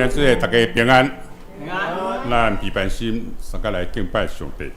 兄姊妹，大家平安。平安。咱彼班心，相佮來敬拜上帝。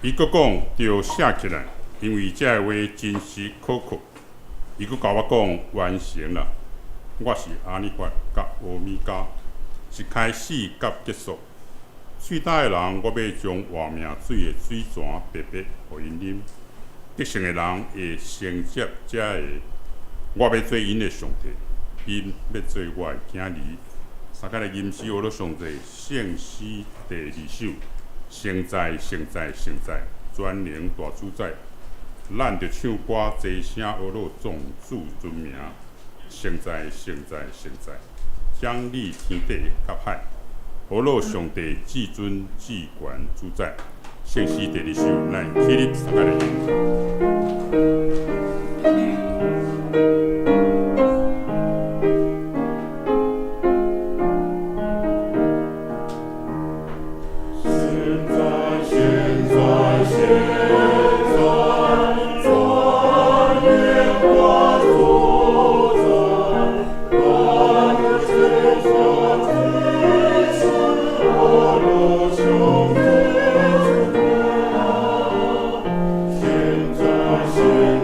伊閣講，著寫起來，因為這个話真實可靠。伊閣共我講，完成啦！我是阿爾法佮歐米伽，是開始佮結束。喙焦的人，我欲將活命水的水泉白白予𪜶啉。得勝的人會承接這个，我欲做𪜶的上帝，𪜶欲做我的囝兒。相佮來吟詩學囉上帝聖詩第二首。聖哉，聖哉，聖哉，全能大主宰，咱著唱歌齊聲呵咾眾主尊名。聖哉，聖哉，聖哉，掌理天地佮海，呵咾上帝至尊至懸主宰。聖詩第二首，咱起立相佮來吟。現在，現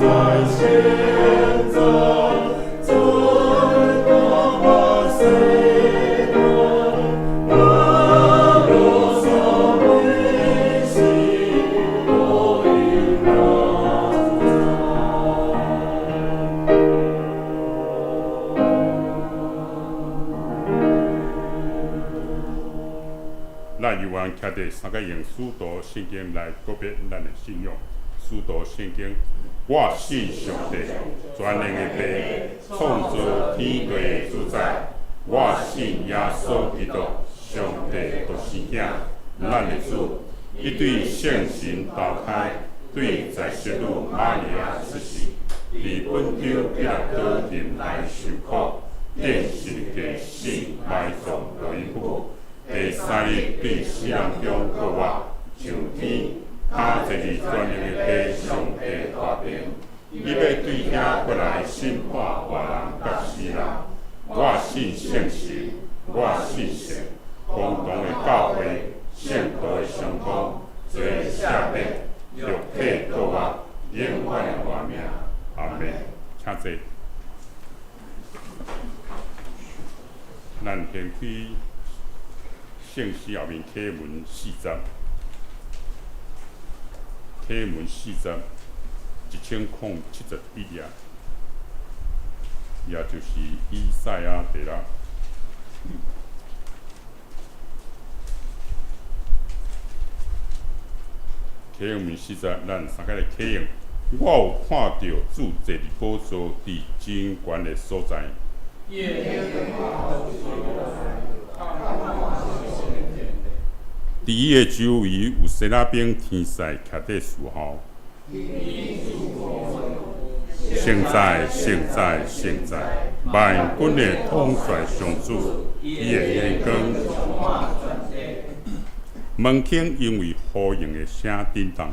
在現在，在大馬士革，我有所迷信，我應當咱猶原徛佇三个用使徒聖經來告別咱的信仰。使徒聖經，我信上帝，全能的父，創造天地的主宰。我信耶穌基督，上帝獨生囝，咱的主。伊對聖神投胎，對在聖女瑪利亞出世，佇本丟彼拉多忍耐受苦，釘十字架死埋葬落陰府。第三日對死人中復活，上天，跤坐佇全能的父上帝大爿，伊欲對遐過來審判活人佮死人。我信聖神，我信聖公同的教會，聖徒的相通，罪赦免，肉體復活，永遠的活命。阿們，請坐。咱掀開聖詩後面啟文四十，啟文四十，1071頁，也就是以賽亞第六。啟文四十，咱三个來啟用。我有看著主坐佇寶座，佇真懸的所在。佇伊的周圍有撒拉兵天使徛佇侍候。聖哉，聖哉，聖哉！萬軍的統帥上主，伊的榮光。門檻因為呼應的聲震動。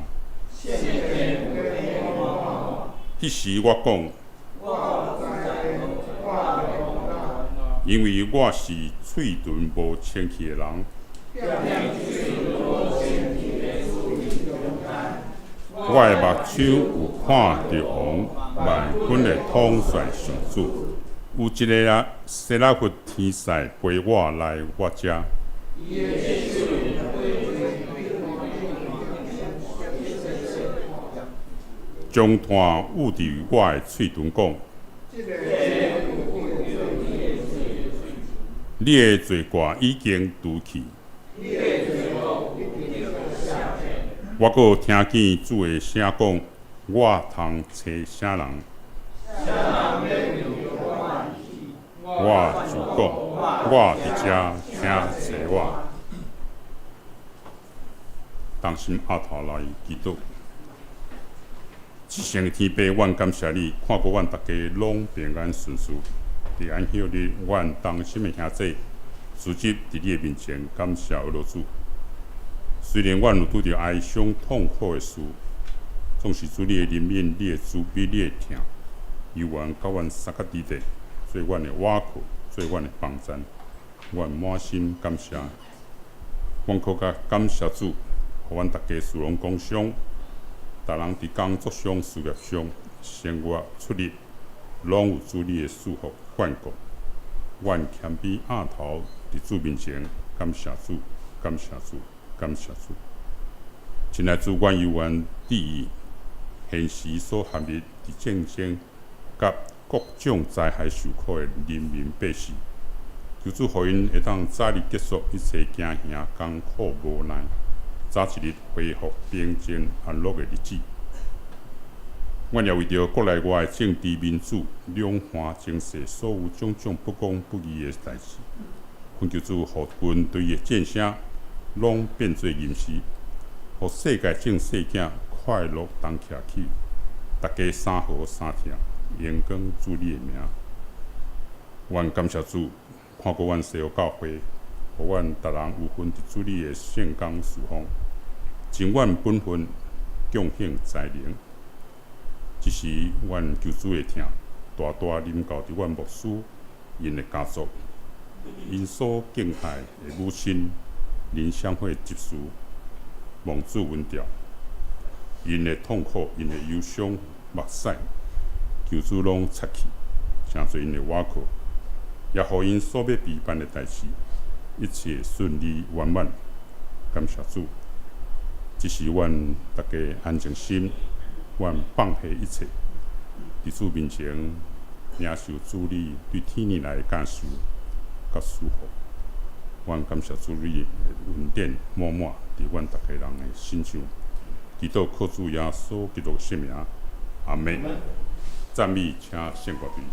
彼時我講，因為我是喙唇無清氣的人。我的目睭有看著王，萬軍的統帥上主，有一个啊撒拉弗天使陪我來我遮。將炭捂佇我的喙唇講：你的罪過已經除去。我閣聽見主的聲講：我通揣啥人？我就講：我佇遮，請揣我。同心阿頭來祈禱。至聖的天父，阮感謝你，看顧阮逐家攏平安順遂。佇安息日，阮同心的兄弟，聚集佇你的面前，感謝阿羅主。雖然阮有拄著哀傷痛苦的事，總是主你的憐憫、你的慈悲、你的疼，猶原佮阮相佮佇咧，做阮的倚靠，做阮的幫贊，阮滿心感謝。阮閣較感謝主，予阮逐家事攏工傷，逐人佇工作上、事業上、生活出入，攏有主你的祝福眷顧。阮謙卑額頭佇主面前，感謝主，感謝主，感謝主。親愛主，阮猶原致意現時所陷入佇戰爭佮各種災害受苦的人民百姓，求主予𪜶會當早日結束一切驚嚇、艱苦無奈，早一日恢復平靜安樂的日子。阮也為著國內外政治民主、兩岸情勢所有種種不公不義的代誌，懇求主予軍隊的戰聲攏變做吟詩，予世界眾細囝快樂同徛起，逐家三和三疼，榮光主你的名。阮感謝主，看顧阮西湖教會，予阮逐人有份佇主你的聖工事奉，盡阮本分，貢獻才能。這時，阮求主的疼，大大臨到佇阮牧師𪜶的家族，𪜶所敬愛的母親林香惠執事，蒙主恩照，𪜶的痛苦，𪜶的憂傷，目屎，求主攏擦去，成做𪜶的倚靠，也予𪜶所欲備辦的代誌，一切順利圓滿。感謝主，這時阮逐家安靜心，阮放下一切，佇主面前領受主你對天年來的教授佮祝福。阮感謝主你的恩典滿滿佇阮逐家人的身上。祈禱靠主耶穌基督聖名，阿們。讚美，請聖樂隊。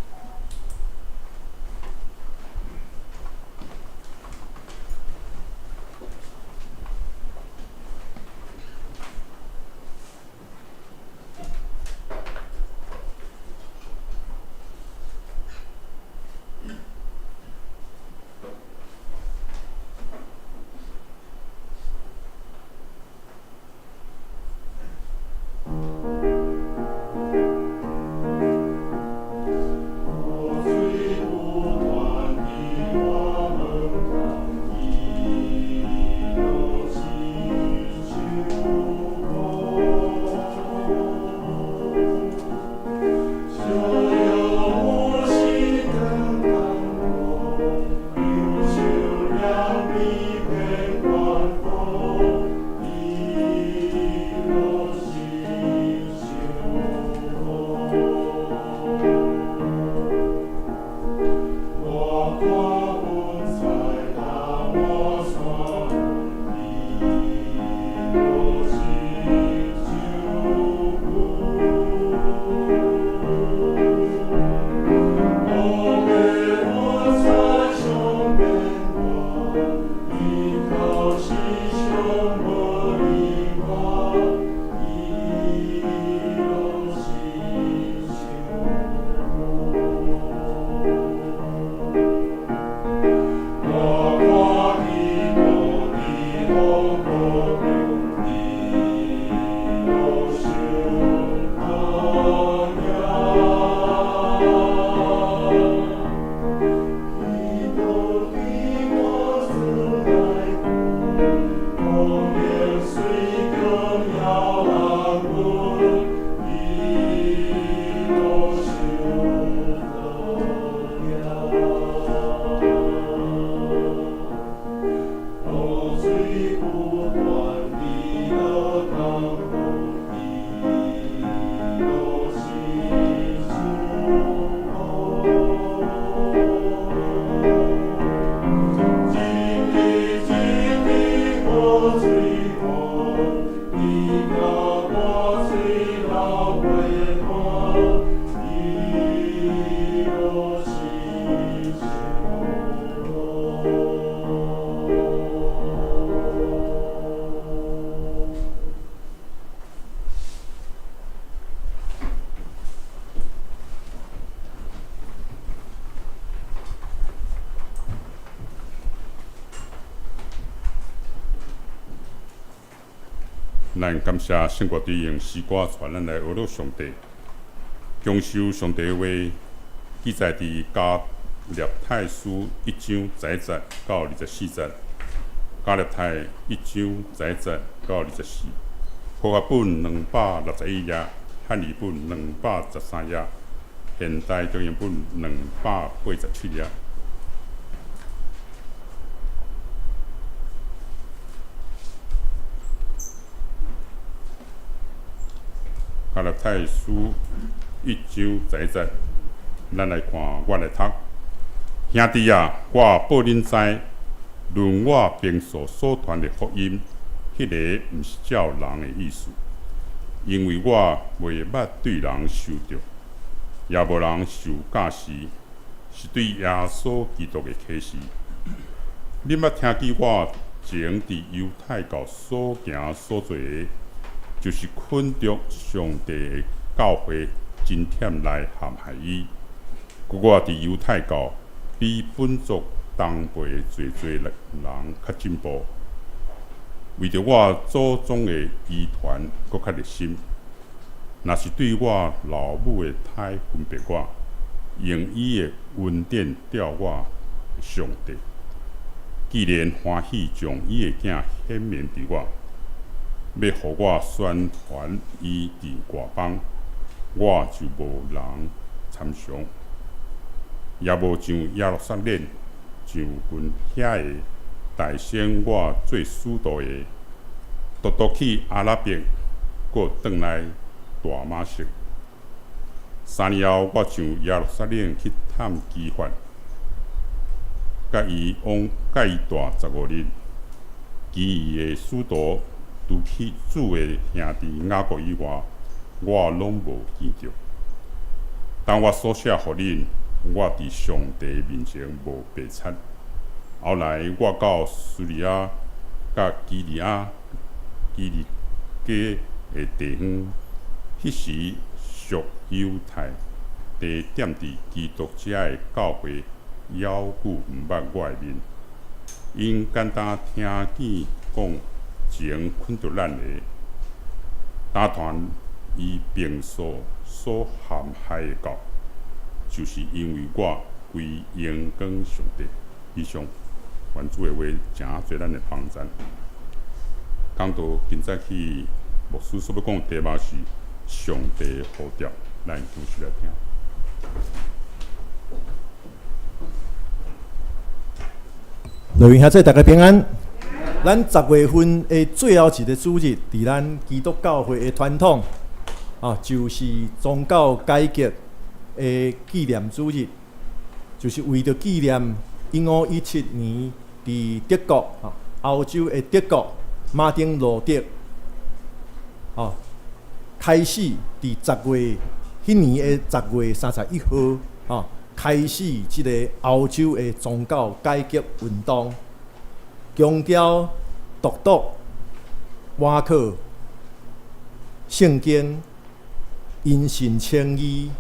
咱感謝聖樂隊用詩歌帶咱來學樂上帝，享受上帝話，記載佇加勒泰書一章十一節到24節，加勒泰一章十一節到24，和合本261頁，漢語本213頁，現代中譯本287頁。加勒泰書一章十一節，咱來看，我來讀。兄弟啊，我報恁知，論我平素所傳的福音，彼個毋是照人的意思，因為我未捌對人受著，也無人受教示，是對耶穌基督的啟示。恁捌聽見我前佇猶太教所行所做的，就是捆著上帝的教會，真忝來陷害伊。閣我佇猶太教比本族同輩的濟濟人較進步，為著我祖宗的遺傳，閣較熱心。若是對我老母的胎分別我，用伊的恩典吊我的上帝，既然歡喜將伊的囝顯明佇我，欲予我宣傳伊佇外邦，我就無人參詳，也無上耶路撒冷上阮遐个代先我做使徒的，獨獨去阿拉伯，閣轉來大馬色。3年後，我上耶路撒冷去探基法，佮伊往佮伊蹛15日，其餘的使徒除去主的兄弟雅各以外，我攏無見著。當我所寫予恁，我佇上帝面前無白賊。後來我到敘利亞、佮基利家的地方，彼時屬猶太地踮佇基督遮的教會，猶久毋捌我的面。𪜶簡單聽見講前困著咱的，打傳伊並所所陷害的教，就是因為我歸榮光上帝。以上，願主的話誠做咱的幫贊。講到今早起牧師所欲講的題目是上帝呼召，咱繼續來聽。各位兄弟，大家平安。咱10月份的最後一个主日，佇咱基督教會的傳統，啊，就是宗教改革的紀念主日，就是為著紀念1517年佇德國，啊，歐洲的德國馬丁路德，啊，開始佇十月，彼年的10月31號，啊，開始這个歐洲的宗教改革運動，強調獨獨倚靠聖經，因信稱義，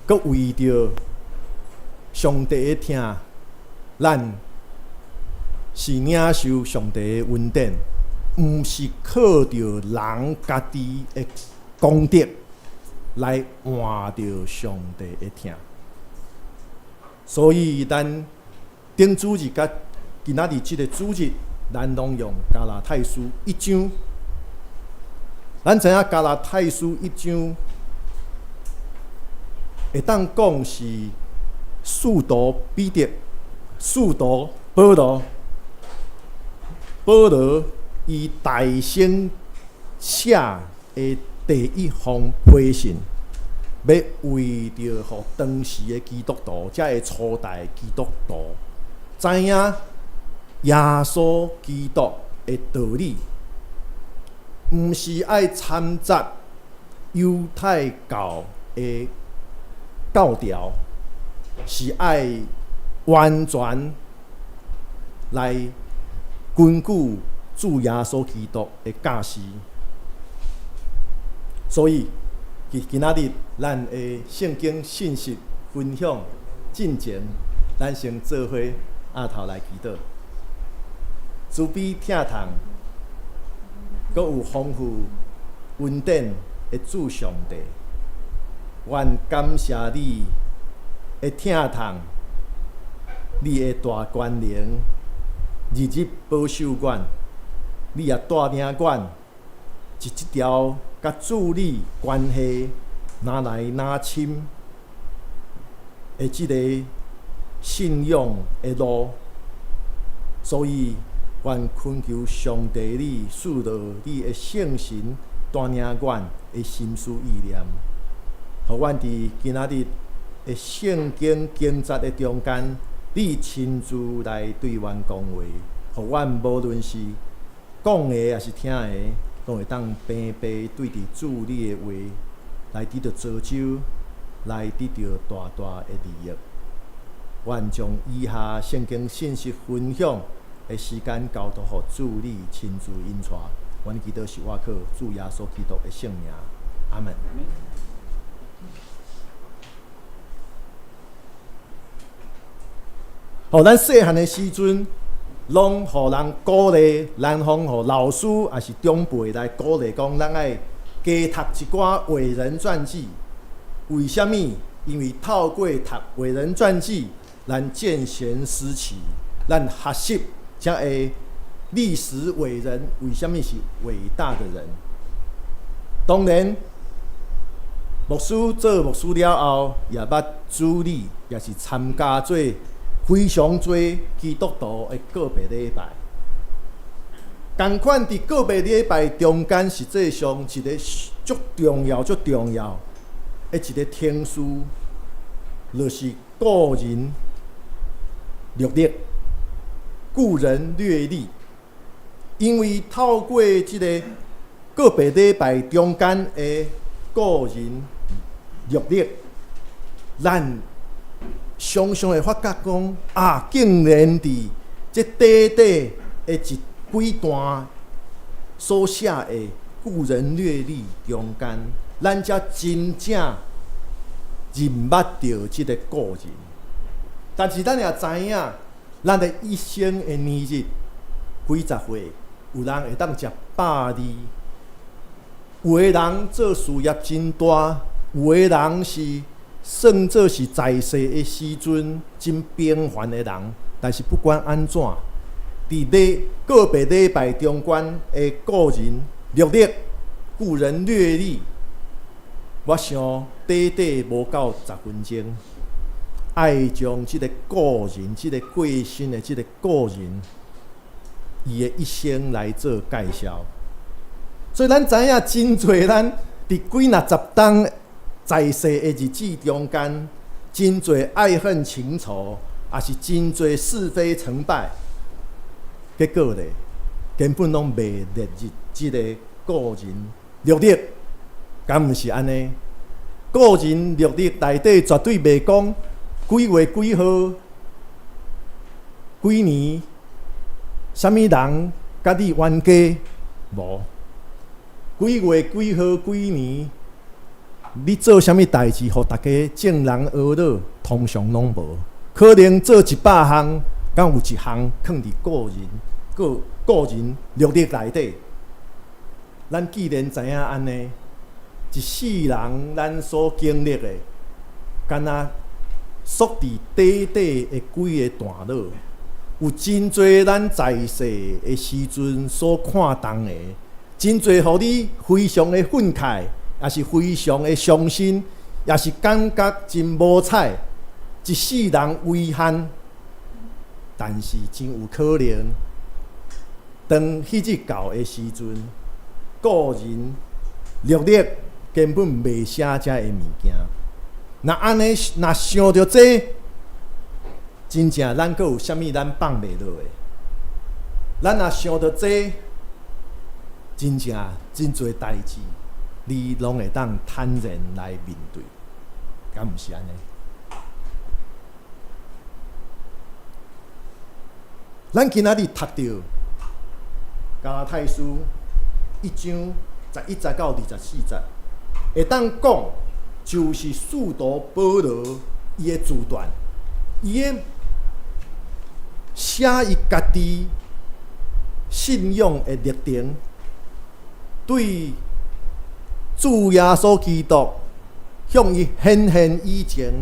閣為著上帝的疼，咱是領受上帝的恩典，毋是靠著人家己的功德來換著上帝的疼。所以，咱頂主日佮今仔日這个主日，咱攏用加拉太書一章。咱知影加拉太書一章，會當講是使徒彼得、使徒保羅、保羅伊代先寫的第一封批信，欲為著予當時的基督徒，這个初代基督徒，知影耶穌基督的道理，毋是愛摻雜猶太教的教條，是愛完全來根據主耶穌基督的教示。所以，佇今仔日咱的聖經信息分享進前，咱先做伙阿頭來祈禱。慈悲疼痛，閣有豐富恩典的主上帝，阮感謝你的疼痛，你的大權能，日日保守阮，你也帶領阮，佇這條佮主你關係愈來愈深的這个信仰的路，所以，阮懇求上帝，你賜落你的聖神帶領阮的心思意念，予阮佇今仔日的聖經經節的中間，你親自來對阮講話，予阮無論是講的抑是聽的，攏會當平白對佇主你的話來得著造就，來得著大大的利益。阮將以下聖經信息分享的時間交託予主你親自引帶，阮祈禱是倚靠主耶穌基督的聖名，阿門。予咱細漢的時陣，攏予人鼓勵，咱予老師抑是長輩來鼓勵講，咱愛加讀一寡偉人傳記。為啥物？因為透過讀偉人傳記，咱見賢思齊，咱學習這个歷史偉人為啥物是偉大的人。當然，牧師做牧師了後，也捌主理，也是參加做非常濟基督徒的告別禮拜。仝款佇告別禮拜中間，實際上一个足重要、足重要的一个程序，就是個人略歷、個人略歷。因為透過這个告別禮拜中間的個人略歷，咱常常會發覺講啊，竟然佇這短短的一幾段所寫的個人略歷中間，咱才真正認捌著這个個人。但是咱也知影，咱的一生的年日幾十歲，有人會當食百二，有的人做事業真大，有的人是算做是在世的時陣真平凡的人。但是不管按怎，佇咧告別禮拜中間的個人略歷、個人略歷，我想短短無夠10分鐘，愛將這个個人、這个過身的這个個人，伊的一生來做介紹。所以咱知影真濟，咱佇幾若十冬在世的日子中間，真濟愛恨情仇，也是真濟是非成敗，結果咧，根本攏袂列入這个個人略歷，敢毋是按呢？個人略歷內底絕對袂講幾月幾號、幾年，啥物人佮你冤家無？幾月幾號幾年，你做啥物代誌，予大家眾人呵咾，通常攏無。可能做100項，敢有一項囥佇個人略歷內底。咱既然知影按呢，一世人咱所經歷的，敢若縮佇短短的幾个段落，有真濟咱在世的時陣所看重的，真濟予你非常的憤慨，也是非常的傷心，也是感覺真無彩，一世人遺憾。但是真有可能，當彼日到的時陣，個人略歷根本袂寫這个物件。若按呢，若想著這，真正咱閣有啥物咱放袂落的？咱若想著這，真正真濟代誌，你攏會當坦然來面對，敢毋是按呢？咱今仔日讀著加拉太書1章11節到24節，會當講就是使徒保羅伊的自傳，伊的寫伊家己信仰的歷程，對主耶穌基督向伊顯現以前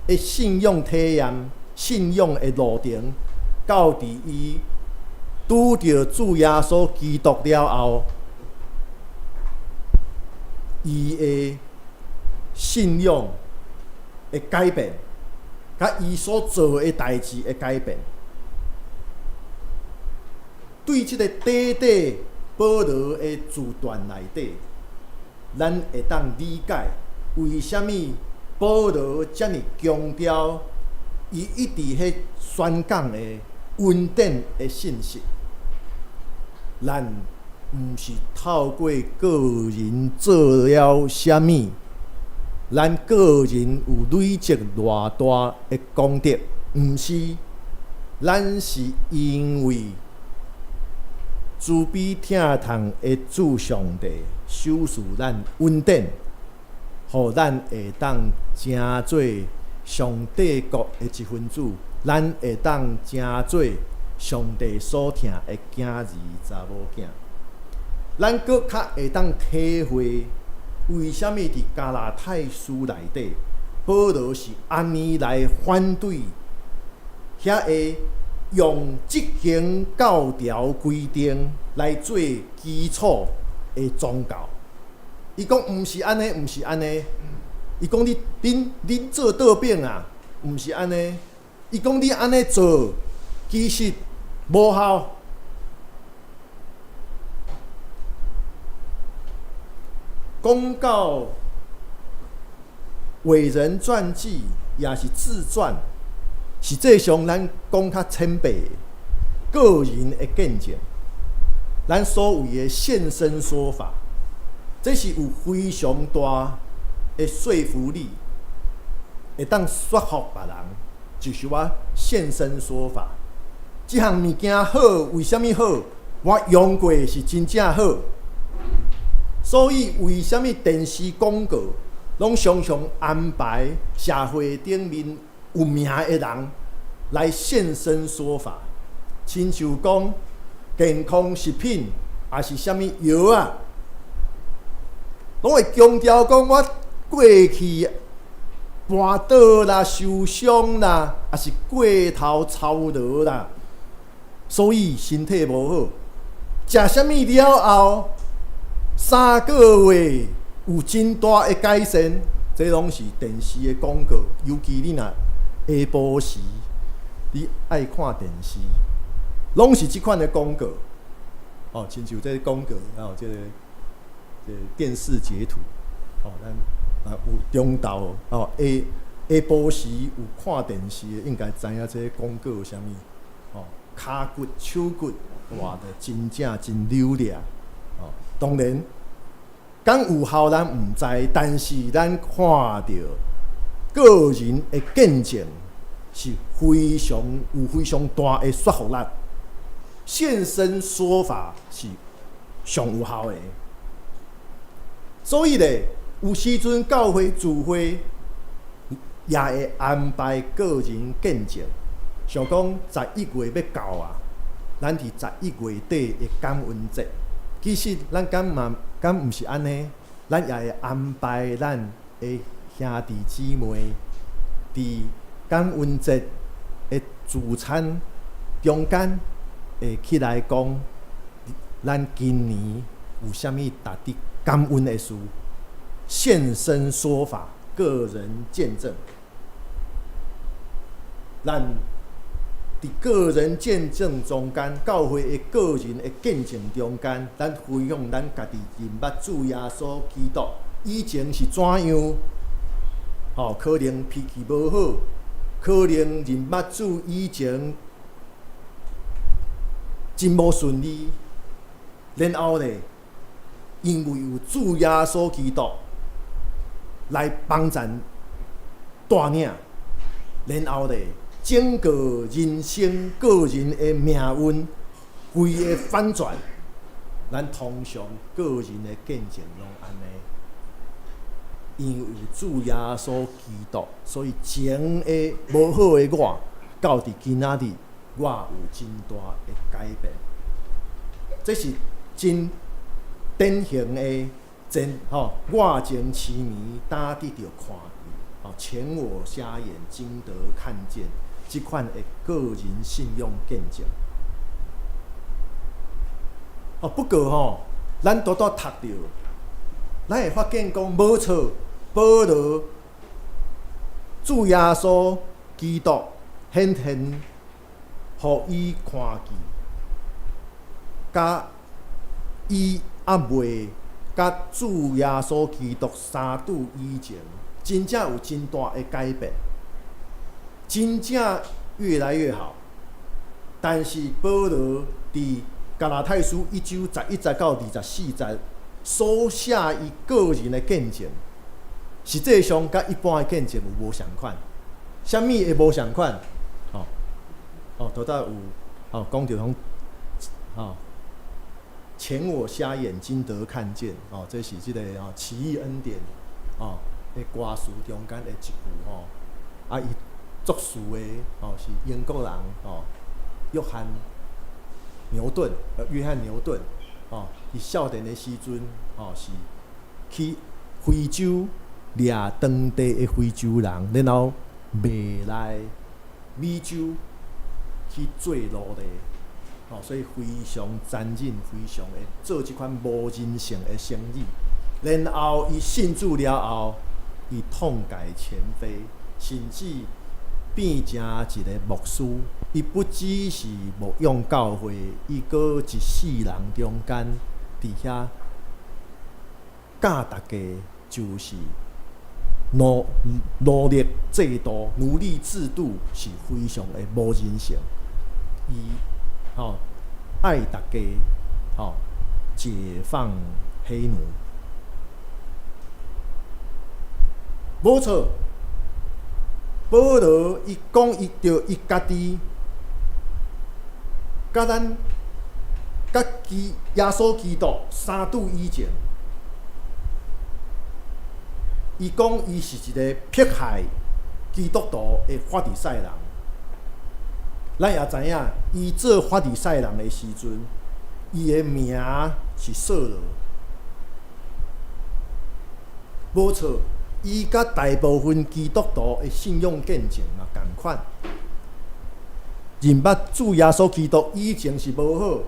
的信仰體驗、信仰的路程，到佇伊拄著主耶穌基督了後，伊的信仰的改變，佮伊所做的代誌的改變，對這个短短保羅的自傳內底，咱會當理解為啥物保羅遮爾強調伊一直彼宣講的恩典的信息。咱毋是透過個人做了啥物，咱個人有累積偌大的功德，毋是，咱是因為慈悲疼痛的主上帝賞賜咱恩典，予咱會當成做上帝國的一分子，咱會當成做上帝所疼的囝兒查某囝。咱閣較會當體會，為啥物佇加拉太書內底，保羅是按呢來反對遐个用執行教條規定來做基礎的宗教。伊講毋是按呢，毋是按呢，伊講你恁恁做倒反啊，毋是按呢。伊講你按呢做，其實無效。講到偉人傳記，也是自傳，實際上咱講較淺白，個人的見證，咱所謂的現身說法，這是有非常大的說服力，會當說服別人。就是我現身說法，這項物件好，為啥物好？我用過是真正好。所以為啥物電視廣告攏常常安排社會頂面有名的人來現身說法？親像講健康食品，抑是啥物藥啊，攏會強調講我過去跋倒啦、受傷啦，抑是過頭操勞啦，所以身體無好。食啥物了後，3個月有真大的改善，這攏是電視的廣告。尤其你若下晡時，你愛看電視，攏是這款的廣告。哦，親像這個廣告，還有這個電視截圖。哦，咱啊有中晝哦，下下晡時有看電視的，應該知影這個廣告啥物。哦，跤骨、手骨，哇，就真正真溜掠。哦，當然，敢有效咱毋知，但是咱看著個人的見證是非常有非常大的說服力，現身說法是上有效的。所以咧，有時陣教會聚會也會安排個人見證，像講11月欲到啊，咱佇十一月底的感恩節，其實咱敢嘛敢毋是按呢？咱也會安排咱的兄弟姊妹佇感恩節的聚餐中間會起來講，咱今年有啥物值得感恩的事，現身說法，個人見證。咱佇個人見證中間，教會的個人的見證中間，咱分享咱家己認捌主耶穌基督以前是怎樣，吼，可能脾氣無好，可能認捌主以前真無順利，然後咧，因為有主耶穌基督來幫贊帶領，然後咧，整個人生個人的命運規个反轉，咱通常個人的見證攏按呢，因為有主耶穌基督，所以前个無好的我，到佇今仔日，我有真大的改變。這是真典型的真吼，我前痴迷，今得著看見，吼，前我瞎眼，今得看見，這款的個人信仰見證。哦，不過吼，咱拄拄讀著，咱會發現講無錯，保羅主耶穌基督顯現，予伊看見，佮伊猶未佮主耶穌基督相拄以前，真正有真大的改變，真正越來越好。但是保羅佇加拉太書1章11節到24節所寫伊個人的見證，實際上佮一般的見證有無仝款。啥物會無仝款？吼，哦，拄才有吼講著講，吼，前我瞎眼，今得看見，哦，這是這個吼奇異恩典，哦，的歌詞中間的一句吼，啊，伊作詞的吼是英國人吼，約翰牛頓，約翰牛頓，哦，伊少年的時陣，吼是去非洲掠當地的非洲人，然後賣來美洲去做奴隸，哦，所以非常殘忍，非常會做這款無人性的生意。然後伊信主了後，伊痛改前非，甚至變成一个牧師。伊不只是牧養教會，伊閣一世人中間佇遐教大家，就是奴隸制度，奴隸制度是非常的無人性。伊吼愛大家吼解放黑奴，無錯。保羅伊講伊著伊家己，佮咱佮基耶穌基督相拄以前，伊講伊是一个迫害基督徒的法利賽人。咱也知影，伊做法利賽人的時陣，伊的名是掃羅。無錯。伊佮大部分基督徒的信仰見證嘛仝款，認捌主耶穌基督以前是無好，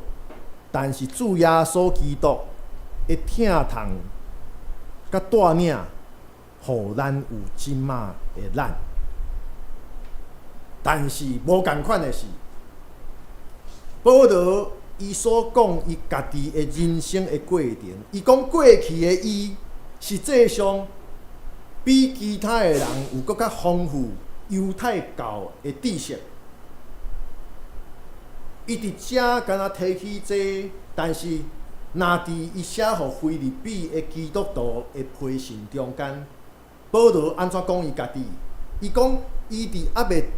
但是主耶穌基督的疼痛佮帶領，予咱有這馬的咱。但是無仝款的是，保羅伊所講伊家己的人生的過程，伊講過去的伊實際上比其他的人有閣較豐富猶太教的知識。伊佇遮敢若提起這個，但是若佇伊寫予腓立比的基督徒的批信中間，保羅按怎講伊家己？伊講伊佇猶未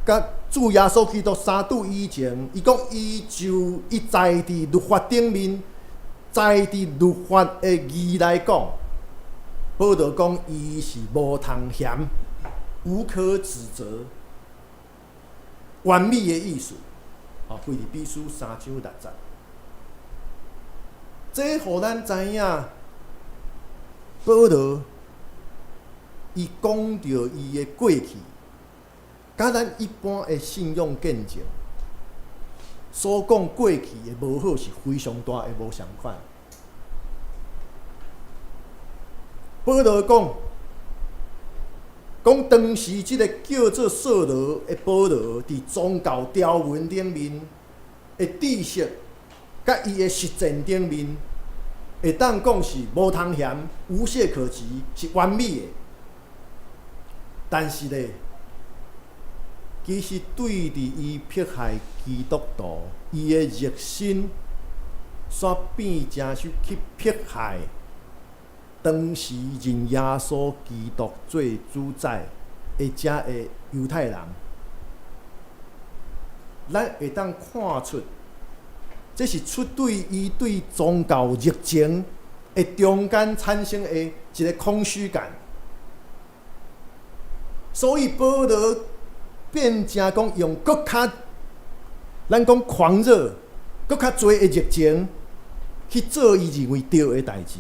佮主耶穌基督相拄以前，伊講伊就伊在佇律法頂面，在佇律法的義來講，保羅講伊是無通嫌、無可指責、完美的意思。哦，腓立比書3章6節，這予咱知影，保羅伊講著伊的過去，佮咱一般的信仰見證所講過去的無好是非常大的無相仝。保羅講，講當時這个叫做掃羅的保羅，佇宗教條文頂面的知識，佮伊的實踐頂面，會當講是無通嫌、無懈可擊，是完美的。但是咧，其實對佇伊迫害基督徒，伊的熱心，煞變成是去迫害當時認耶穌基督做主宰的遮个猶太人。咱會當看出，這是出對伊對宗教熱情的中間產生的一个空虛感。所以保羅變成講用閣較，咱講狂熱，閣較濟的熱情去做伊認為對的代誌。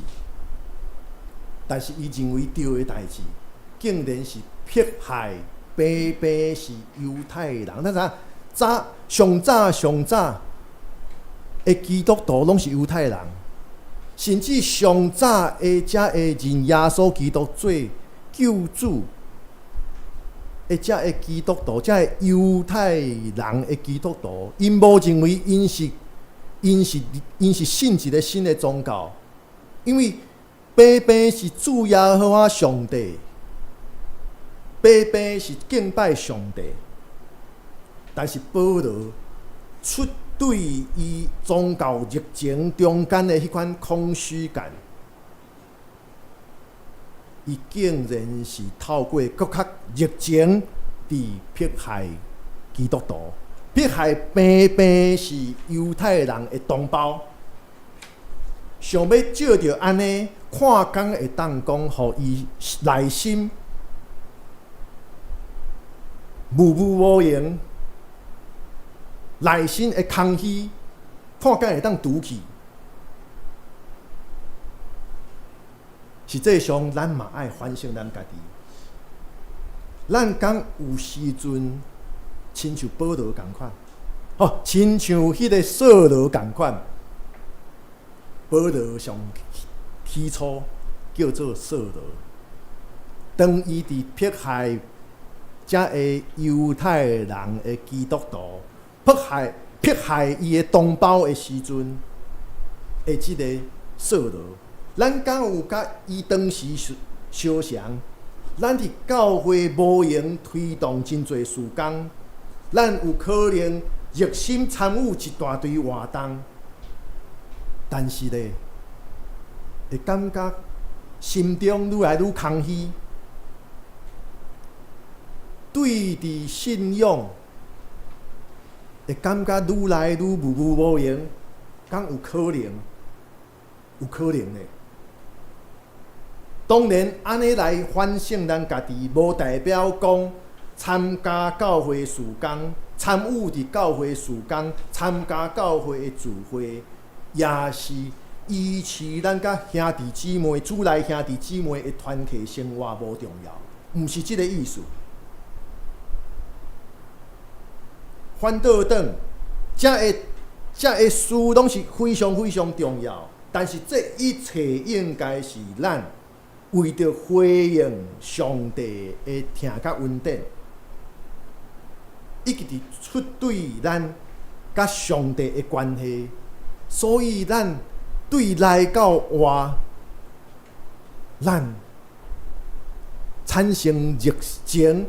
但是伊認為對的代誌，竟然是迫害白白是猶太人。咱知影早上早上早的基督徒攏是猶太人，甚至上早的遮的認耶穌基督做救主的遮的基督徒，遮的猶太人的基督徒，𪜶無認為𪜶是信一个新的宗教，因為白白是主耶和華上帝，白白是敬拜上帝，但是保羅出對伊宗教熱情中間的彼款空虛感，伊竟然是透過閣較熱情佇迫害基督徒，迫害白白是猶太人的同胞。想欲藉著按呢，看敢會當講，予伊內心無無無閒，內心的空虛，看敢會當除去。實際上，咱嘛愛反省咱家己。咱敢有時陣親像保羅仝款，吼，親像彼個掃羅仝款。保羅上起初叫做掃羅，當伊佇迫害遮个猶太人的基督徒，迫害伊的同胞的時陣，的這个掃羅，咱敢有佮伊當時相像？咱佇教會無閒推動真濟事工，咱有可能熱心參與一大堆活動，但是咧，會感覺心中愈來愈空虛，對佇信仰會感覺愈來愈無無無閒，敢有可能？有可能的。當然，按呢來反省咱家己，無代表講參加教會事工、參與佇教會事工、參加教會的聚會，也是維持咱佮兄弟姊妹、主內兄弟姊妹的團契生活無重要，毋是這个意思。反倒轉，這个事攏是非常非常重要，但是這一切應該是咱為著回應上帝的疼佮恩典，以及佇出對咱佮上帝的關係，所以咱對內到外，咱產生熱情，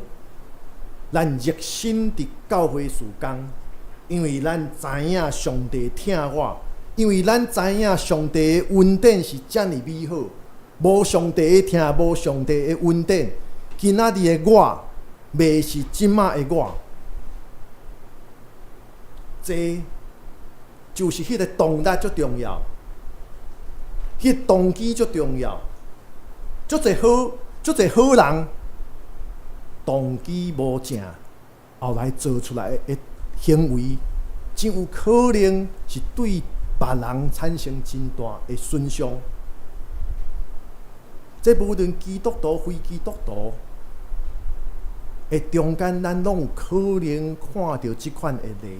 咱熱心佇教會事工，因為咱知影上帝疼我，因為咱知影上帝的恩典是遮爾美好。無上帝的疼，無上帝的恩典，今仔日的我，袂是這馬的我。這就是彼个動力足重要，彼个動機足重要。足濟好人，動機無正，後來做出來的行為，真有可能是對別人產生真大的損傷。這無論基督徒、非基督徒的中間，咱攏有可能看著這款的例。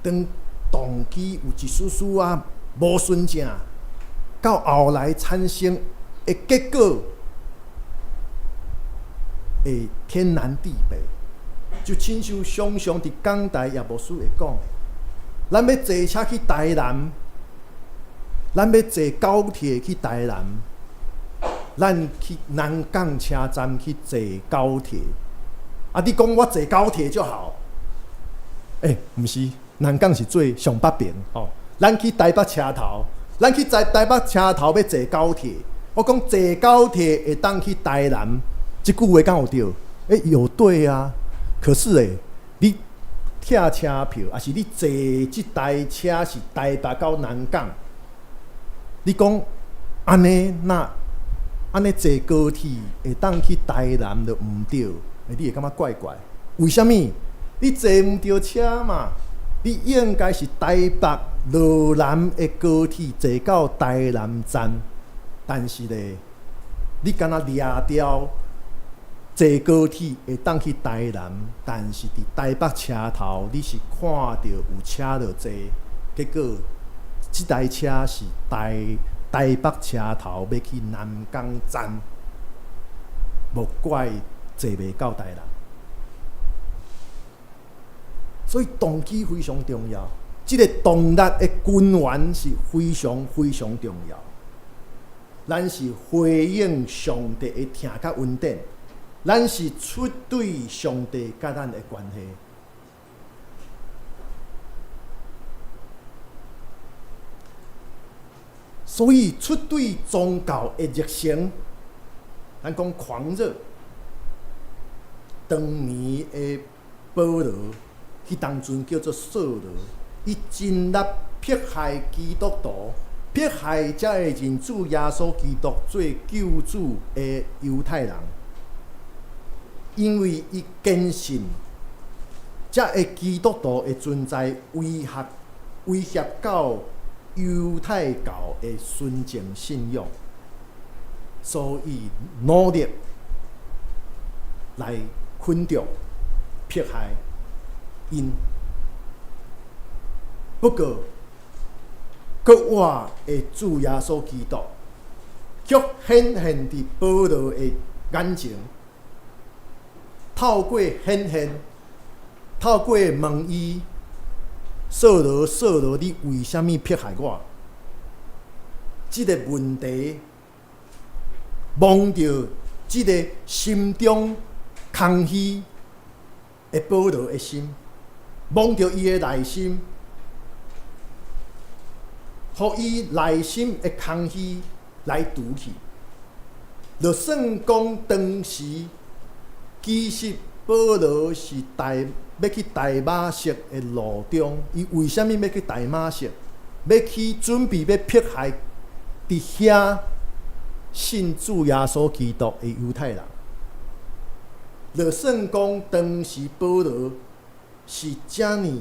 當動機有一絲絲仔無純正，到後來產生的結果會天南地北。就親像常常佇講台葉牧師會講，咱欲坐車去台南，咱欲坐高鐵去台南，咱去南港車站去坐高鐵。啊，你講我坐高鐵就好？欸，毋是，南港是最上北邊吼。咱去台北車頭，咱去在台北車頭欲坐高鐵。我講坐高鐵會當去台南，這句話敢有對？欸，有對啊。可是欸，你拆車票，抑是你坐這台車是台北到南港？你講按呢，若按呢坐高鐵會當去台南就毋對，欸，你會感覺怪怪？為啥物？你坐毋著車嘛？你應該是台北羅南的高鐵坐到台南站，但是咧，你敢若掠著坐高鐵會當去台南，但是佇台北車頭你是看著有車落坐，結果這台車是台北車頭欲去南港站，無怪坐袂到台南。所以動機非常重要，這个動力的根源是非常非常重要。咱是回應上帝的疼佮恩典，咱是出對上帝佮咱的關係。所以出對宗教的熱誠，咱講狂熱，當年的保羅，彼當陣叫做掃羅，伊盡力迫害基督徒，迫害才會認主耶穌基督做救主的猶太人，因為伊堅信，這个基督徒的存在威脅到猶太教的純正信仰，所以努力來捆綁、迫害𪜶。不過，閣活的主耶穌基督，卻顯現佇保羅的眼前。透過顯現，透過問伊：掃羅，掃羅，你為啥物迫害我？這个問題，摸著這个心中空虛的保羅的心，摸著伊的內心，予伊內心的空虛來除去。就算講當時，其實保羅是大欲去大馬色的路中，伊為啥物欲去大馬色？欲去準備欲迫害佇遐信主耶穌基督的猶太人。就算講當時保羅是遮爾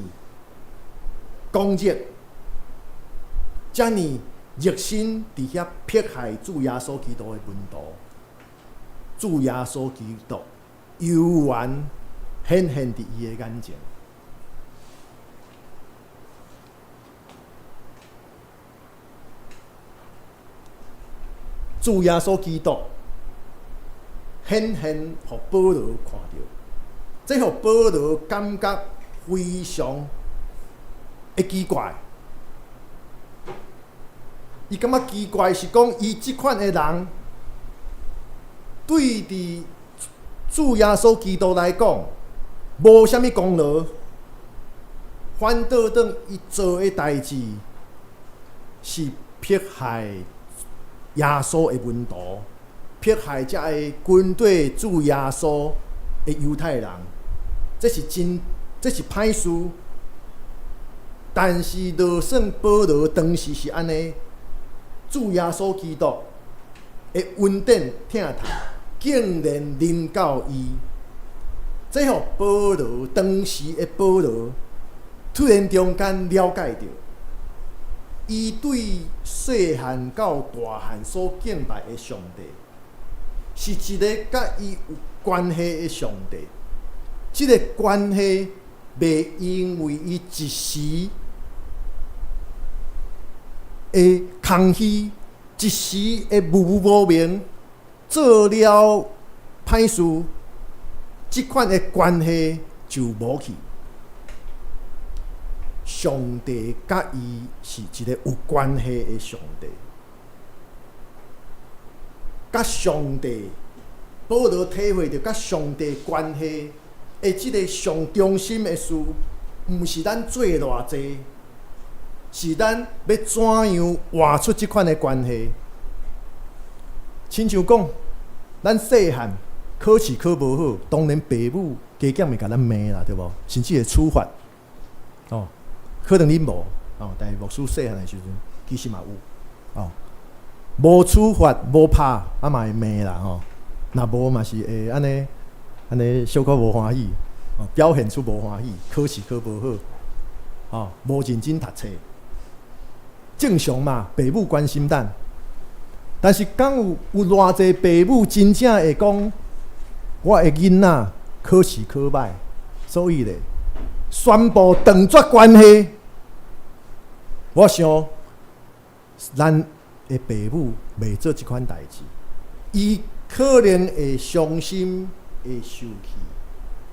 狂熱，遮爾熱心佇遐迫害主耶穌基督的門徒，主耶穌基督猶原顯現佇伊的眼前。主耶穌基督顯現予保羅看著，這予保羅感覺非常的奇怪。伊感覺奇怪是講，伊這款的人對佇主耶穌基督來講，無啥物功勞，反倒轉伊做的代誌是迫害耶穌的門徒，迫害這个跟綴主耶穌的猶太人，這是真，這是歹事。但是，就算保羅當時是按呢，主耶穌基督的恩典疼痛，竟然臨到伊，這予保羅當時的保羅突然中間了解著，伊對細漢到大漢所敬拜的上帝，是一个佮伊有關係的上帝。這个關係袂因為伊一時的空虛，一時的無無明，做了歹事，這款的關係就無去。上帝佮伊是一个有關係的上帝，佮上帝，保羅體會著佮上帝關係的這个上中心的事，毋是咱做偌濟，是咱欲怎樣活出這款的關係。親像講，咱細漢考試考無好，當然爸母加減會共咱罵啦，對無？甚至會處罰。哦，可能恁無哦，但是牧師細漢的時陣，其實嘛有哦。無處罰無拍，啊嘛會罵啦吼。若無嘛是會按呢按呢小可無歡喜，哦，表現出無歡喜，考試考無好，哦，無認真讀冊。正常嘛，爸母關心咱，但是敢有有偌濟爸母真正會講，我的囡仔考試考䆀，所以咧宣布斷絕關係。我想，咱的爸母袂做這款代誌，伊可能會傷心、會受氣，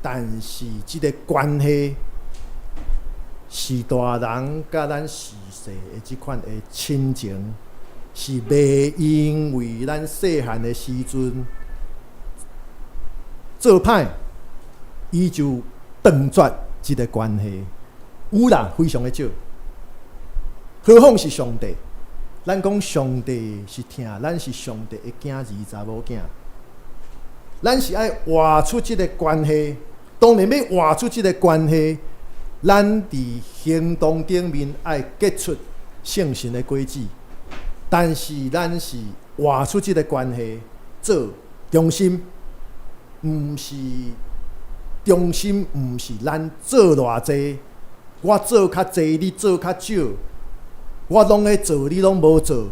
但是這个關係是大人佮咱時勢的這款的親情，是袂因為咱細漢的時陣做歹，伊就斷絕這个關係。有啦，非常的少。何況是上帝？咱講上帝是疼，咱是上帝的囝兒查某囝，咱是愛活出這个關係。當然欲活出這个關係，咱佇行動頂面愛結出聖神的果子。但是咱是活出這个關係做中心，毋是中心，毋是咱做偌濟，我做較濟，你做較少。我攏咧做，你攏無做。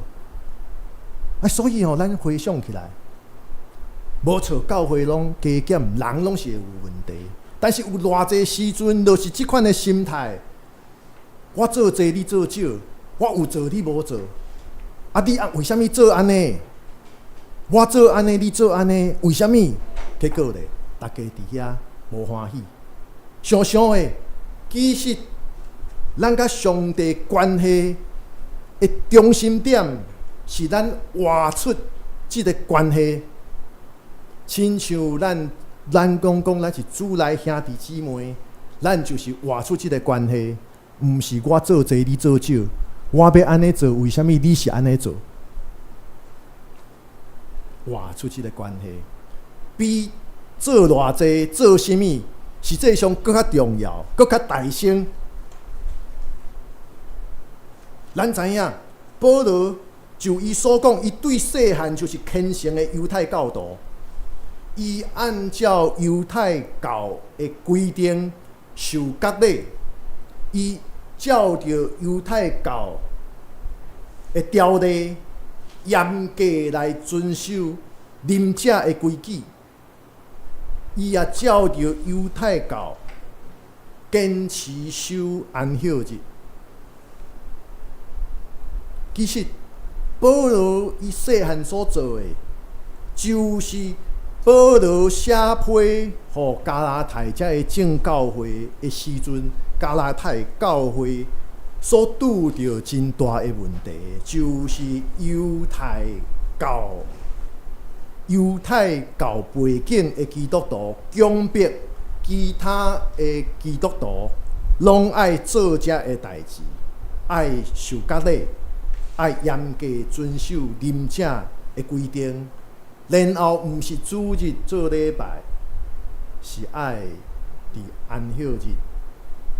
啊，所以吼，咱回想起來，無錯，教會攏加減，人攏是會有問題。但是有偌濟時陣，就是這款的心態。我做濟，你做少；我有做，你無做。啊，你啊，為啥物做按呢？我做按呢，你做按呢，為啥物？結果咧，大家佇遐無歡喜。想想的，其實咱佮上帝關係的中心點是咱活出這个關係。親像咱講講，咱是主內兄弟姊妹，咱就是活出這个關係，毋是我做濟，你做少。我欲按呢做，為啥物你是按呢做？活出這个關係，比做偌濟、做啥物，實際上閣較重要，閣較大聲。咱知影，保羅就伊所講，伊對細漢就是虔誠的猶太教徒，伊按照猶太教的規定受割禮，伊照著猶太教的條例嚴格來遵守啉者的規矩，伊也照著猶太教堅持守安息日。其實，保羅伊細漢所做的，就是保羅寫批予加拉太這个眾教會的時陣，加拉太教會所拄著真大的問題，就是猶太教背景的基督徒強迫其他的基督徒，攏愛做這个代誌，愛受割禮，愛嚴格遵守啉者的規定，然後毋是主日做禮拜，是愛佇安息日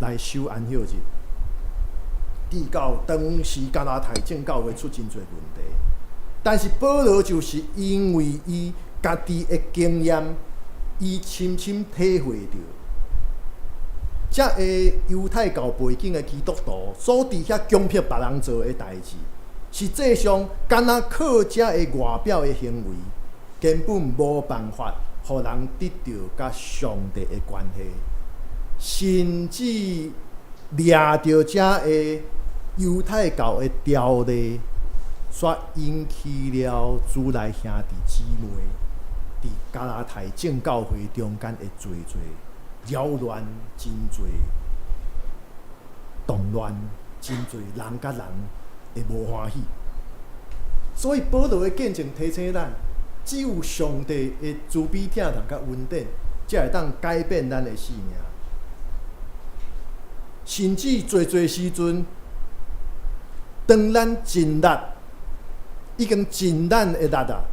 來守安息日。直到當時加拉太眾教會出真濟問題，但是保羅就是因為伊家己的經驗，伊深深體會著，這个猶太教背景的基督徒所佇遐強迫別人做的代誌，實際上敢若靠這个外表的行為，根本無辦法予人得著佮上帝的關係，甚至掠著這个猶太教的條例，煞引起了主內兄弟姊妹佇加拉太眾教會中間的濟濟擾亂，真濟動亂，真濟人佮人會無歡喜。所以保羅的見證提醒咱，只有上帝的慈悲疼痛佮恩典，才會當改變咱的生命。甚至濟濟時陣，當咱盡力，已經盡咱的力啊，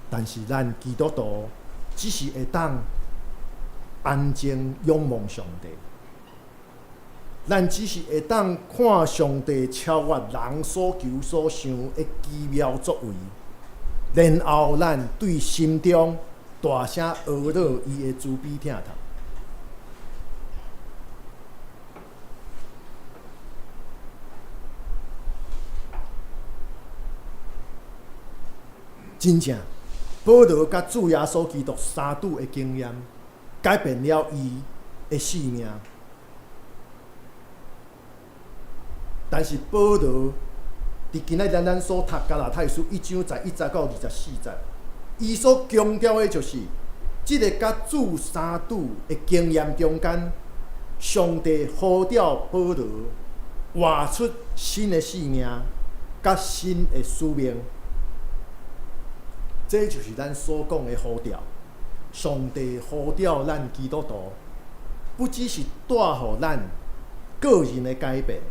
但是咱基督徒只是會當安靜仰望上帝，咱只是會當看上帝超越人所求所想的奇妙作為，然後咱對心中大聲呵咾伊的慈悲疼痛。真正，保羅佮主耶穌基督相拄的經驗，改變了伊的生命。但是保羅佇今仔日咱所讀加拉太書一章十一節到24節，伊所強調的就是，這个佮主相拄的經驗中間，上帝呼召保羅活出新的生命，佮新的使命。這就是咱所講的呼召。上帝呼召咱基督徒，不只是帶予咱個人的改變，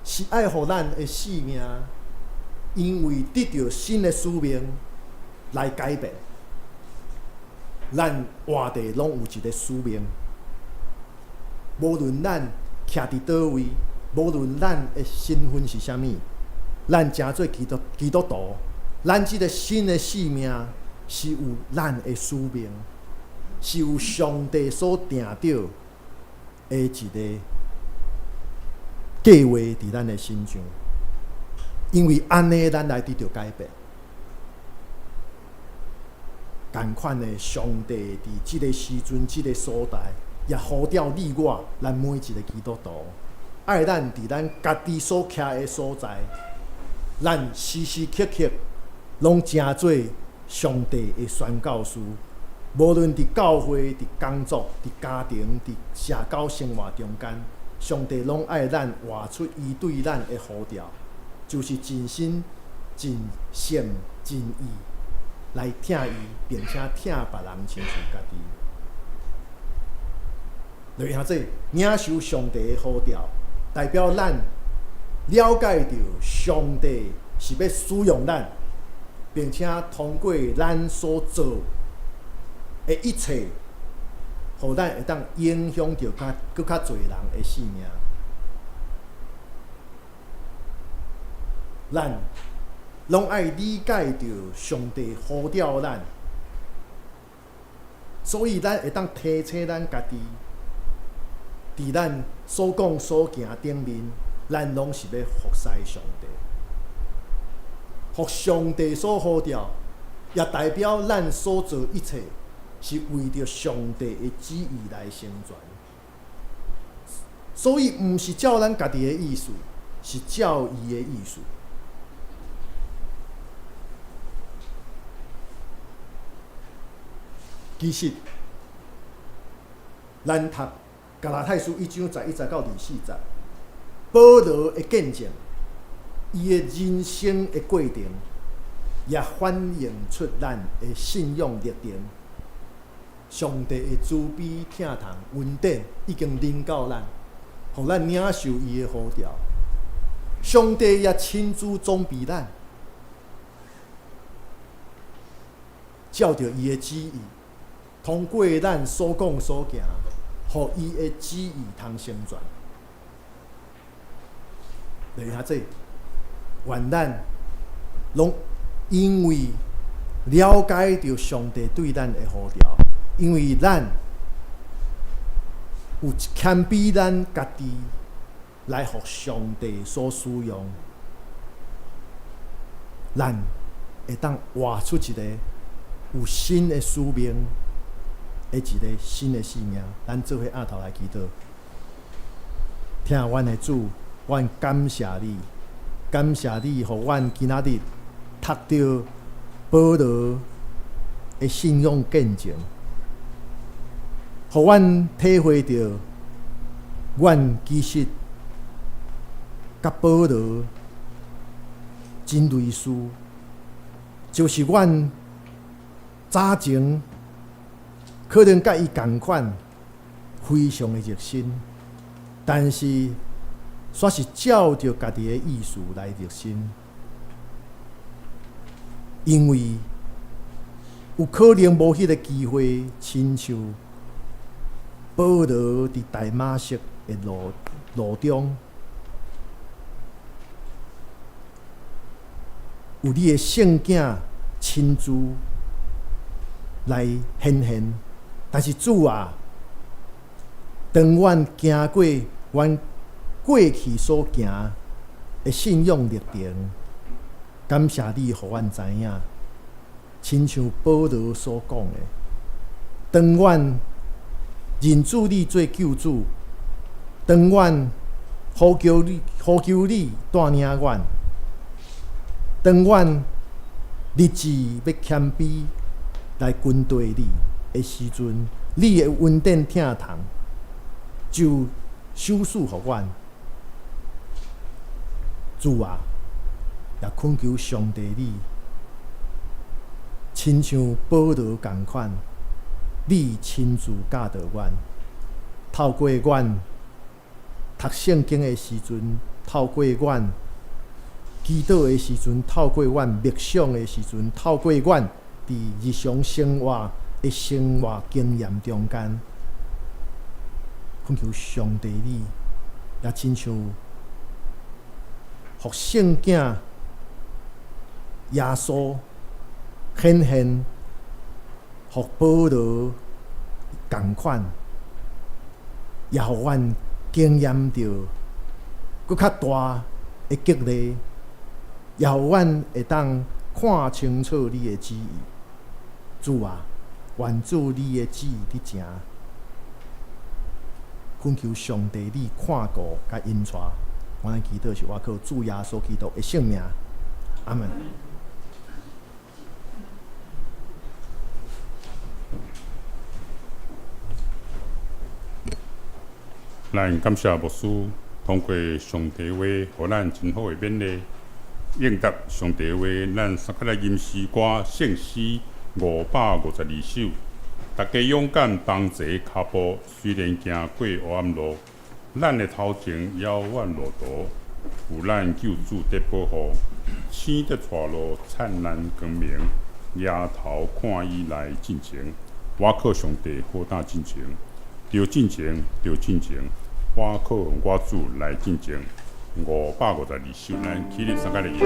是愛予咱的生命，因為得著新的使命來改變。咱活地攏有一个使命，無論咱徛佇佗位，無論咱的身份是啥物。咱成做基督徒，咱這个新的生命是有咱的使命，是有上帝所定著的一个計劃佇咱的身上。因為按呢，咱來得著改變。仝款的，上帝佇這个時陣、這个所在，也呼召你我，咱每一个基督徒，愛咱佇咱家己所徛的所在，咱時時刻刻攏成做上帝的宣教士。無論佇教會、佇工作、佇家庭、佇社交生活中間，上帝攏愛咱活出伊對咱的呼召，就是盡心、盡性、盡意來疼伊，並且疼別人親像家己。就兄弟，領受上帝的呼召，代表咱了解著上帝是欲使用咱，並且通過咱所做的一切，予咱會當影響著較閣較濟人的性命。咱攏愛理解著上帝呼召咱，所以咱會當提醒咱家己，佇咱所講所行頂面，咱攏是欲服侍上帝，予上帝所呼召，也代表咱所做一切是為著上帝的旨意來成全。所以，毋是照咱家己的意思，是照伊的意思。其實，咱讀加拉太書一章十一節到二十四節，保羅的見證，伊的人生的過程，也反映出咱的信仰歷程。上帝的慈悲、疼痛、恩典已經臨到咱，予咱領受伊的呼召。上帝也親自裝備咱，照著伊的旨意，通過咱所講所行，予伊的旨意通成全。就是遐濟，願咱攏因為了解著上帝對咱的呼召，因為咱有謙卑咱家己來予上帝所使用，咱會當活出一个有新的使命的一个新的生命。咱做伙徛頭來祈禱，疼阮的主，阮感謝你，感謝你，予阮今仔日讀著保羅的信仰見證，予阮體會著，阮其實佮保羅真類似，就是阮早前可能佮伊仝款，非常的熱心，但是煞是照著家己的意思來熱心，因為有可能無彼个機會，親像保羅佇大馬色的路路中，有你的聖囝親自來顯現。但是主啊，當阮行過阮過去所行的信仰歷程，感謝你，予阮知影，親像保羅所講的，當阮認主你做救主，當阮呼求你，呼求你帶領阮，當阮立志欲謙卑來跟隨你的時陣，你的恩典疼痛就賞賜予阮。主啊，也懇求上帝你，親像保羅仝款，你親自教導阮，透過阮讀聖經的時陣，透過阮祈禱的時陣，透過阮默想的時陣，透過阮佇日常生活的生活經驗中間，懇求上帝你，也親像予聖囝耶穌顯現，予保羅仝款，也予阮經驗著閣較大的激勵，也予阮會當看清楚你的旨意。主啊，願主你的旨意佇成，懇求上帝你看顧佮引帶，我咱祈禱是倚靠主耶穌基督的聖名，阿門。咱感謝牧師通過上帝話，予咱真好的勉勵，應答上帝話，咱三個來吟詩歌聖詩552首。大家勇敢同齊跤步，雖然行過黑暗路，咱的頭前遙遠路途，有咱救主佇保護，星佇帶路，燦爛光明，抬頭看伊來進前，我靠上帝好膽進前，著進前，著進前，我靠我主來進前，552首，咱起立三個來吟。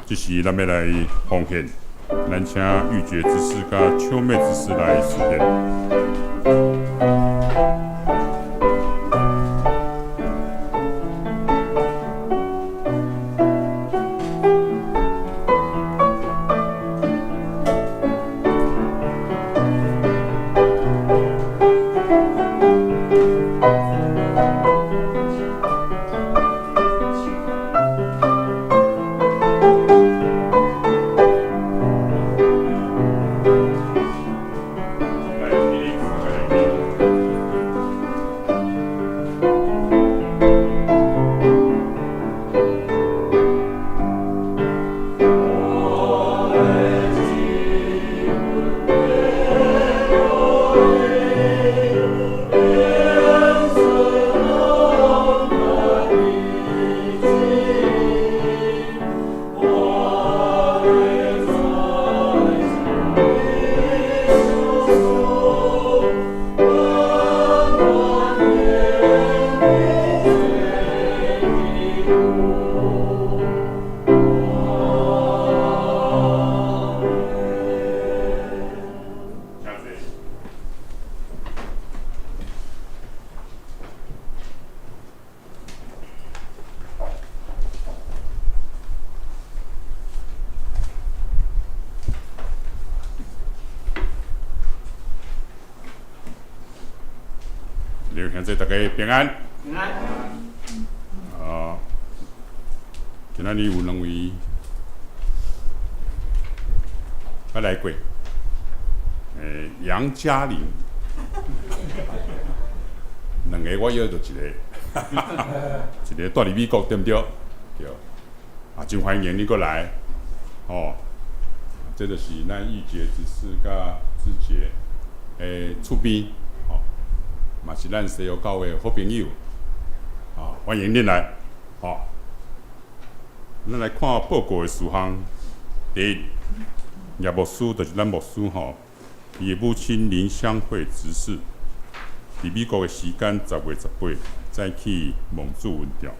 這時咱欲來奉獻，咱請玉珏執事佮秋妹執事來示獻。來，起立。請坐。刘兄弟，大家平安。平安。啊，今仔日有兩位捌來過，楊嘉玲，兩个我約著一个，一个住佇美國對毋對？對，啊，真歡迎你閣來，哦，這就是咱玉潔執事佮志傑的厝邊，哦，嘛是咱西湖教會的好朋友，啊，歡迎恁來，哦。咱來看報告的事項，第一，葉牧師就是咱牧師吼，伊的母親林香惠執事，佇美國的時間10月18早起蒙主恩召，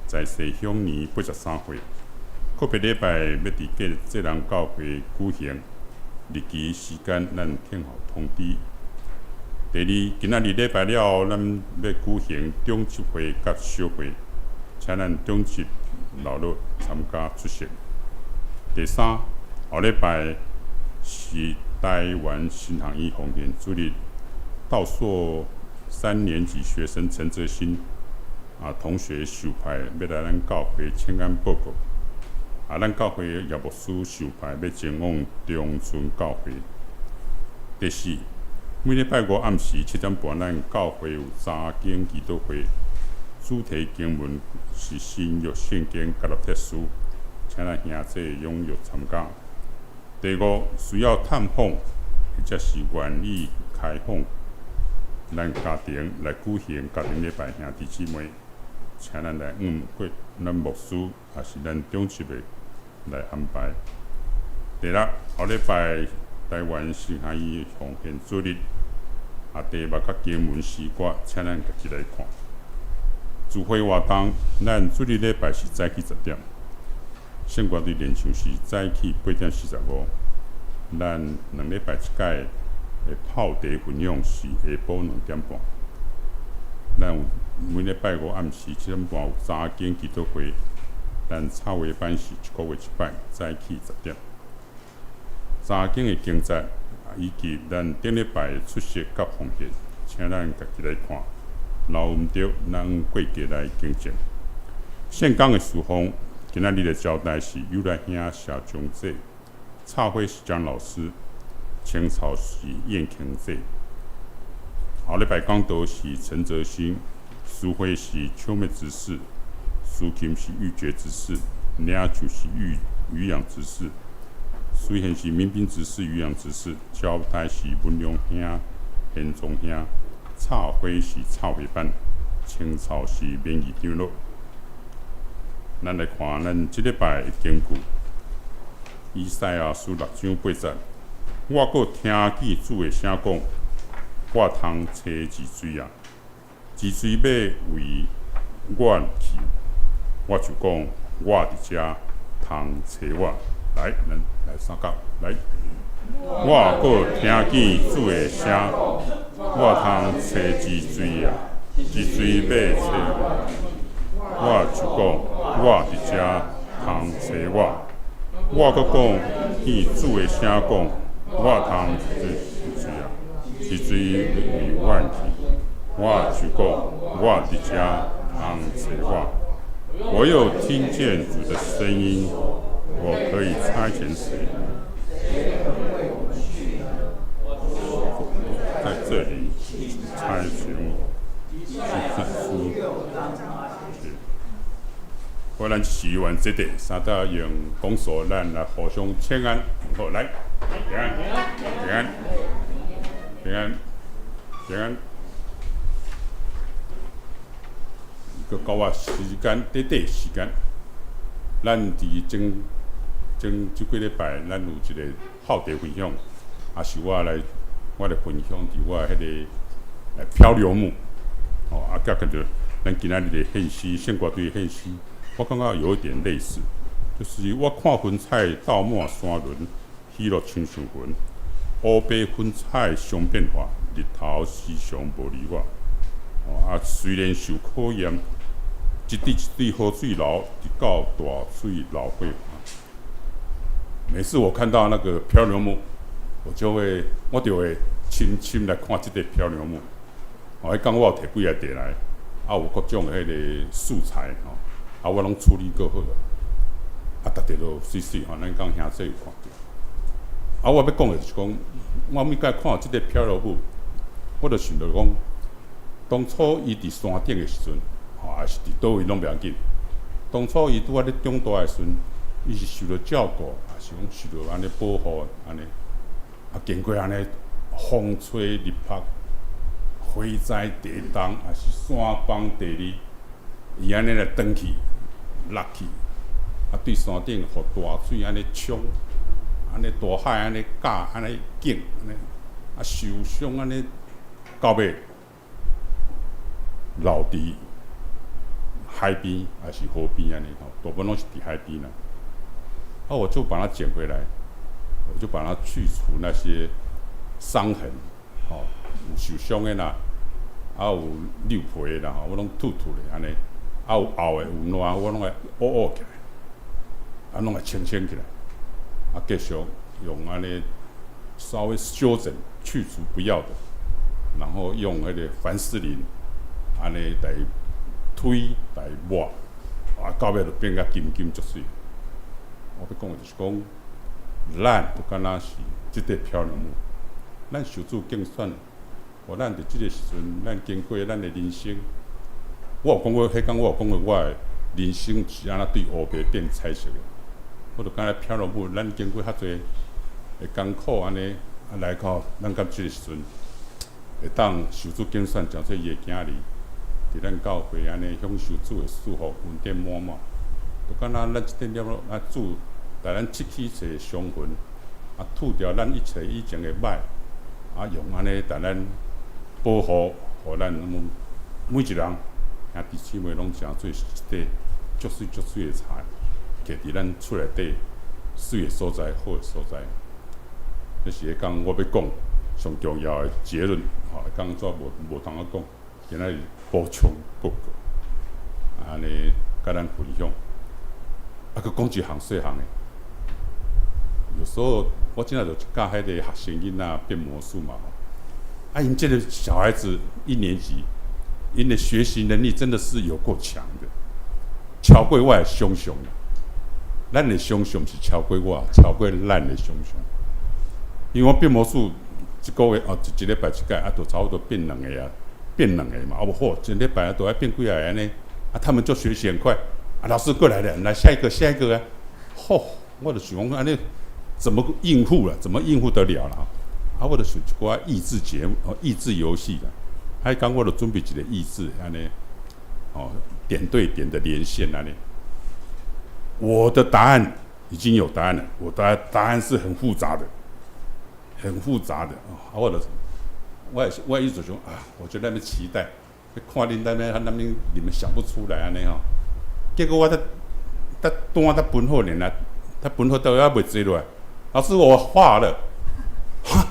在世享年83歲。個別禮拜欲佇過濟南教會舉行，日期時間咱聽候通知。第二，今仔日禮拜了後，咱欲舉行長執會佮小會，請咱長執老老參加出席。第三，後禮拜是台灣神學院奉獻主日，道碩三年級學生陳澤新啊同學受派欲來咱教會請安報告。啊，咱教會葉牧師受派欲前往中村教會。第四，每禮拜五暗時7點半，咱教會有查經祈禱會，主題經文是新約聖經加拉太書，請咱兄弟踴躍參加。第五，需要探訪或者是願意開放咱家庭來舉行家庭禮拜，兄弟姊妹，請咱來問過咱牧師，抑是咱長執的來安排。第六，後禮拜台灣神學院奉獻主日，啊，題目佮經文詩歌，請咱家己來看。聚會活動，咱主日禮拜是早起10點，聖歌隊練唱是早起8點45。咱兩禮拜一擺的泡茶分享是下晡2點半。咱有每禮拜五暗時7點半有查經祈禱會，咱插畫班是一個月一擺，早起10點。查經的經節以及咱頂禮拜的出席佮奉獻，請咱家己來看。若有毋對，咱過節來更正。聖工的事奉，今仔日的交代是有來兄謝長者，插花是張老師，清草是燕慶者。後禮拜講道是陳澤興，司會是邱美執事，司琴是玉珏執事，領袖是玉漁養執事，司獻是民兵執事、漁養執事，交代是文良兄、賢宗兄，插花是插花班，清草是免議長老。咱來看咱這禮拜的經句，以賽亞書6章8節，我閣聽見主的聲講，我通揣一錘仔，一錘欲為阮去，我就講，我佇遮通揣我。來，咱來三甲來。我閣聽見主的聲，我通揣一錘仔，一錘欲揣我，我就講，我佇遮通揣我。我閣講見主的聲講，我通揣一錘仔，一錘欲為阮去，我就講，我佇遮通揣我。我又聽見主的聲音，我可以差遣誰？在這裡差遣我，是書。我咱洗完這個，三搭用講數，咱來互相請安。好，來，平安，平安，平安，平安。閣到我時間，短短時間，咱佇前前這幾禮拜，咱有一個泡茶分享，也是我來分享佇我彼個來漂流木，哦，啊，甲叫做咱今仔日的獻詩，聖歌隊的獻詩，我感覺有一點類似，就是我看雲彩鬥滿山崙，喜樂親像雲，烏白雲彩常變化，日頭時常無離我。哦，啊，雖然受考驗，一滴一滴雨水流，直到大水流過。每次我看到那個漂流木，我就會深深來看這個漂流木。哦，彼工我有提幾个袋來，啊，有各種的彼个素材吼，啊，我攏處理過好啊，啊，逐個都媠媠吼，咱講兄弟有看著。啊，我欲講的就是講，我每擺看這個漂流木，我就想著講，當初伊佇山頂的時陣，吼，抑是佇佗位攏袂要緊。當初伊拄仔咧長大的時陣，伊是受著照顧，抑是講受著按呢保護，按呢，啊，經過按呢風吹日曝、火災地動，抑是山崩地裂，伊按呢來轉去、落去，啊，對山頂予大水按呢沖，按呢大海按呢絞、按呢緊，按呢啊受傷按呢，到尾留佇海邊，抑是河邊按呢吼，大部分攏是佇海邊啦。啊，我就把它撿回來，我就把它去除那些傷痕，吼，有受傷的啦，啊有溜皮的啦，吼，我攏吐吐咧按呢，啊有沤的有爛，我攏會挖挖起來，啊攏會清清起來，啊繼續用按呢稍微修整去除不要的，然後用彼个凡士林按呢來推來抹，啊到尾就變甲金金足媠。我欲講的就是講，咱就敢若是這塊漂流木，咱受主揀選，予咱佇這个時陣，咱經過咱的人生。我有講過，彼工我有講過，我的人生是按怎對烏白變彩色的。我就敢若漂流木，咱經過較濟的艱苦按呢，啊來到咱到這个時陣，會當受主揀選，成做伊的囝兒，佇咱教會按呢享受主的祝福，恩典滿滿。就敢若咱這點點啊主帶咱拭去一切傷痕，啊吐掉咱一切以前的歹，啊用按呢帶咱保護，予咱每一人兄弟姊妹攏成做一塊足媠足媠的柴，徛佇咱厝內底媠的所在，好的所在。這是彼工我欲講上重要的結論，吼，彼工煞無無通仔講，今仔日補充報告，按呢共咱分享。啊，閣講一項細項的，有時候我這下就教彼个學生囡仔變魔術嘛，啊，𪜶這个小孩子一年級，𪜶的學習能力真的是有夠強的，超過我的想象。咱的想象是超過我，超過咱的想象。因為我變魔術一個月哦，一一禮拜一擺，啊，就差不多變兩個啊，變兩個嘛，啊無好，一禮拜啊，都愛變幾个按呢，啊，他們就學習很快。啊，老師過來了，來下一個，下一個啊！吼，我就想講按呢，怎麼應付了？怎麼應付得了啦？啊，我就想一寡益智節目哦，益智遊戲啦。彼工我就準備一个益智按呢，哦，點對點的連線按呢。我的答案已經有答案了，我的答案是很複雜的，很複雜的啊！我就我也我一直想啊，我就在那邊期待，看恁那邊那邊你們想不出來按呢吼。結果我才才單才分好爾，才分好到猶未坐落來。老師，我畫了，哈，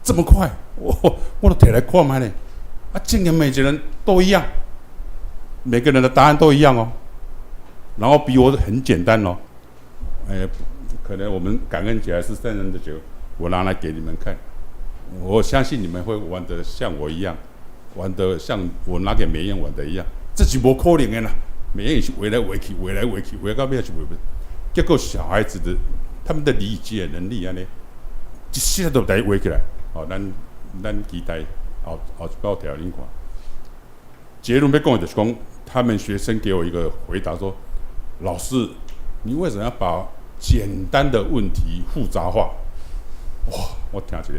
這麼快？我都提來看覓咧。啊，竟然每個人都一樣，每個人的答案都一樣哦。然後比我很簡單哦。哎，可能我們感恩節還是聖誕節，我拿來給你們看。我相信你們會玩得像我一樣，玩得像我拿給美艷玩的一樣。這是無可能的啦。美艷是畫來畫去，畫來畫去，畫到尾是畫袂。結果小孩子的他們的理解能力按呢，一下都來畫起來。哦，咱咱期待後後一擺提予恁看。結論欲講的就是講，他們學生給我一個回答說：老師，你為什麼要把簡單的問題複雜化？哇！我聽起來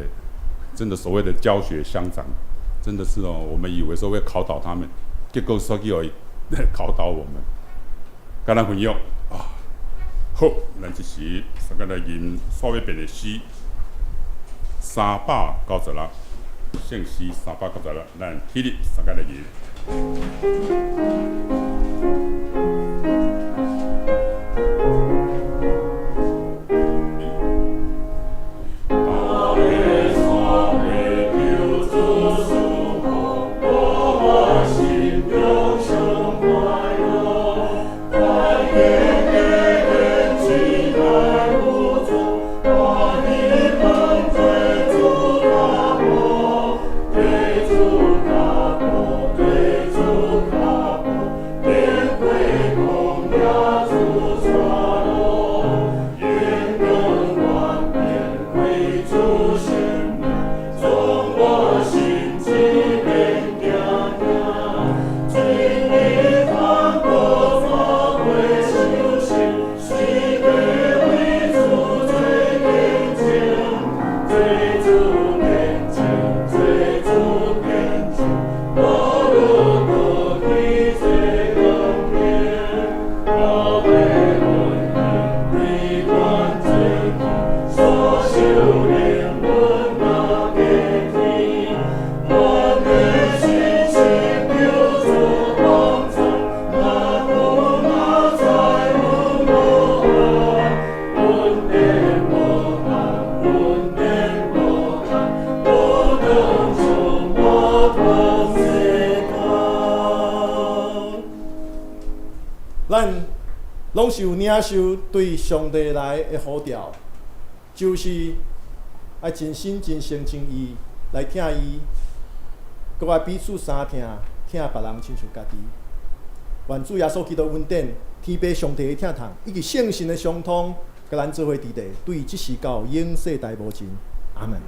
真的所謂的教學相長，真的是哦，我們以為說會考倒他們，結果說叫伊考倒我們。共咱分享啊，好，咱這時相共來吟煞欲變的詩396，聖詩三百九十六，咱起立相共來吟。攏是有領受對上帝來的呼召，就是愛盡心、盡性、盡意來疼伊，閣愛彼此相疼，疼別人親像家己。願主耶穌基督恩典、天父上帝的疼痛，以及聖神的相通，佮咱做伙佇咧，對這時到永世代無盡。阿門。